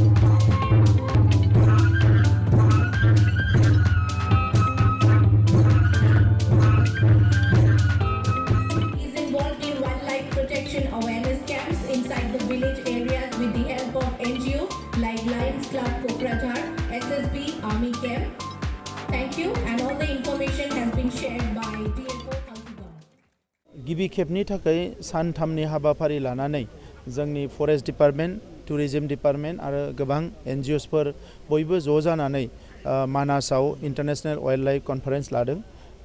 involved in wildlife protection awareness camps inside the village areas with the help of NGO like Lions Club Kokrajhar, SSB, Army Camp. Thank you, and all the information has been shared by DFO Kaltigam. गिबि खेबनि थाखाय सानथामनि हाबाफारि लानानै जोंनि forest department tourism department आरो गोबां एनजिअ'सफोर बयबो ज' जानानै मानासाव इन्टारनेशनेल वाइल्ड लाइफ कनफारेन्स लादों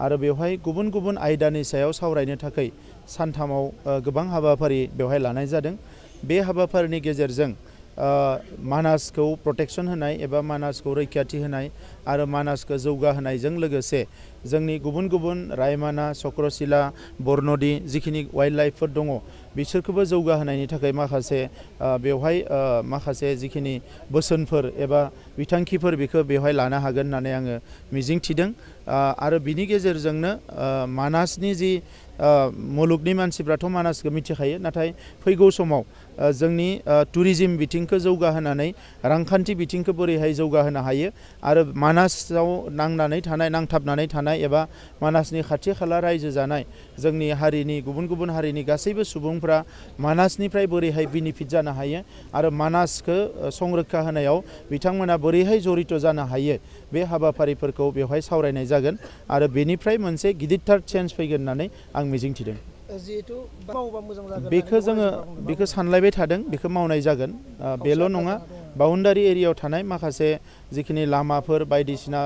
आरो बेवहाय गुबुन गुबुन आयदानि सायाव सावरायनो थाखाय सानथामाव गोबां हाबाफारि बेवहाय लानाय जादों। बे हाबाफारिनि गेजेरजों मानासखौ प्रटेक्शन होनाय एबा मानासखौ रैखाथि होनाय आरो मानासखौ जौगाहोनायजों लोगोसे जोंनि गुबुन गुबुन रायमाना चक्रशिला बरनदि जिखिनि वाइल्ड लाइफफोर दङ बिसोरखौबो जौगाहोनायनि थाखाय माखासे बेवहाय माखासे जिखिनि बोसोनफोर एबा बिथांखिफोर बेखौ बेवहाय लानो हागोन होननानै आङो मिजिंथिदों आरो बिनि गेजेरजोंनो मानासनि जि मुलुगनि मानसिफ्राथ' मानासखौ मिथिखायो नाथाय फैगौ समाव जोंनि टुरिज्म बिथिंखौ जौगाहोनानै रांखान्थि बिथिंखौ बोरैहाय जौगाहोनो हायो आरो मानासाव नांथाबनानै थानाय एबा मानासनि खाथि खाला रायजो जानाय जोंनि हारिनि गुबुन गुबुन हारिनि गासैबो सुबुंफ्रा मानासनिफ्राय बोरैहाय बेनिफिट जानो हायो आरो मानासखौ संरैखा होनायाव बिथांमोना बोरैहाय जड़ित जानो हायो बे हाबाफारिफोरखौ बेवहाय सावरायनाय जागोन आरो बेनिफ्राय मोनसे गिदिरथार चेन्ज फैगोन होननानै आं मिजिंथिदों। बेखौ जोङो बेखौ सानलायबाय थादों बेखौ मावनाय जागोन बेल' नङा बाउन्डारि एरियायाव थानाय माखासे जिखिनि लामाफोर बायदिसिना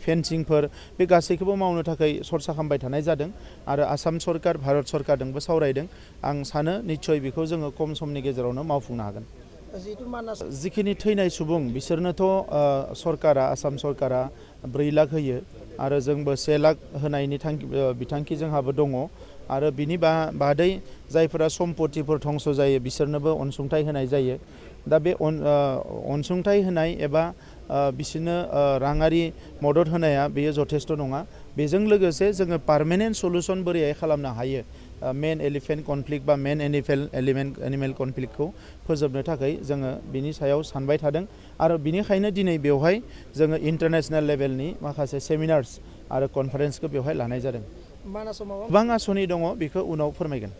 फेन्सिंफोर बे गासैखौबो मावनो थाखाय सरसा खालामबाय थानाय जादों आरो आसाम सरकार भारत सरकारजोंबो सावरायदों आं सानो निस्सय बेखौ जोङो खम समनि गेजेरावनो मावफुंनो हागोन। जिखिनि थैनाय सुबुं बिसोरनोथ' सरकारा आसाम सरकारा 4 लाख होयो आरो जोंबो 1 लाख होनायनि बिथांखि जोंहाबो दङ आरो बिनि बादै जायफोरा सम्पतिफोर धंस जायो बिसोरनोबो अनसुंथाइ होनाय जायो। दा बे अनसुंथाइ होनाय एबा बिसोरनो राङारि मदद होनाया बेयो जथेस्थ' नङा। बेजों लोगोसे जोङो पार्मानेन्ट सलुसन बोरैहाय खालामनो हायो मेन एलिफेन्ट कनफ्लिक्ट बा मेन एनिमेल कनफ्लिक्टखौ फोजोबनो थाखाय जोङो बिनि सायाव सानबाय थादों आरो बिनिखायनो दिनै बेवहाय जोङो इन्टारनेशनेल लेभेलनि माखासे सेमिनार्स आरो कनफारेन्सखौ बेवहाय लानाय जादों। गोबां आसनि दङ बेखौ उनाव फोरमायगोन।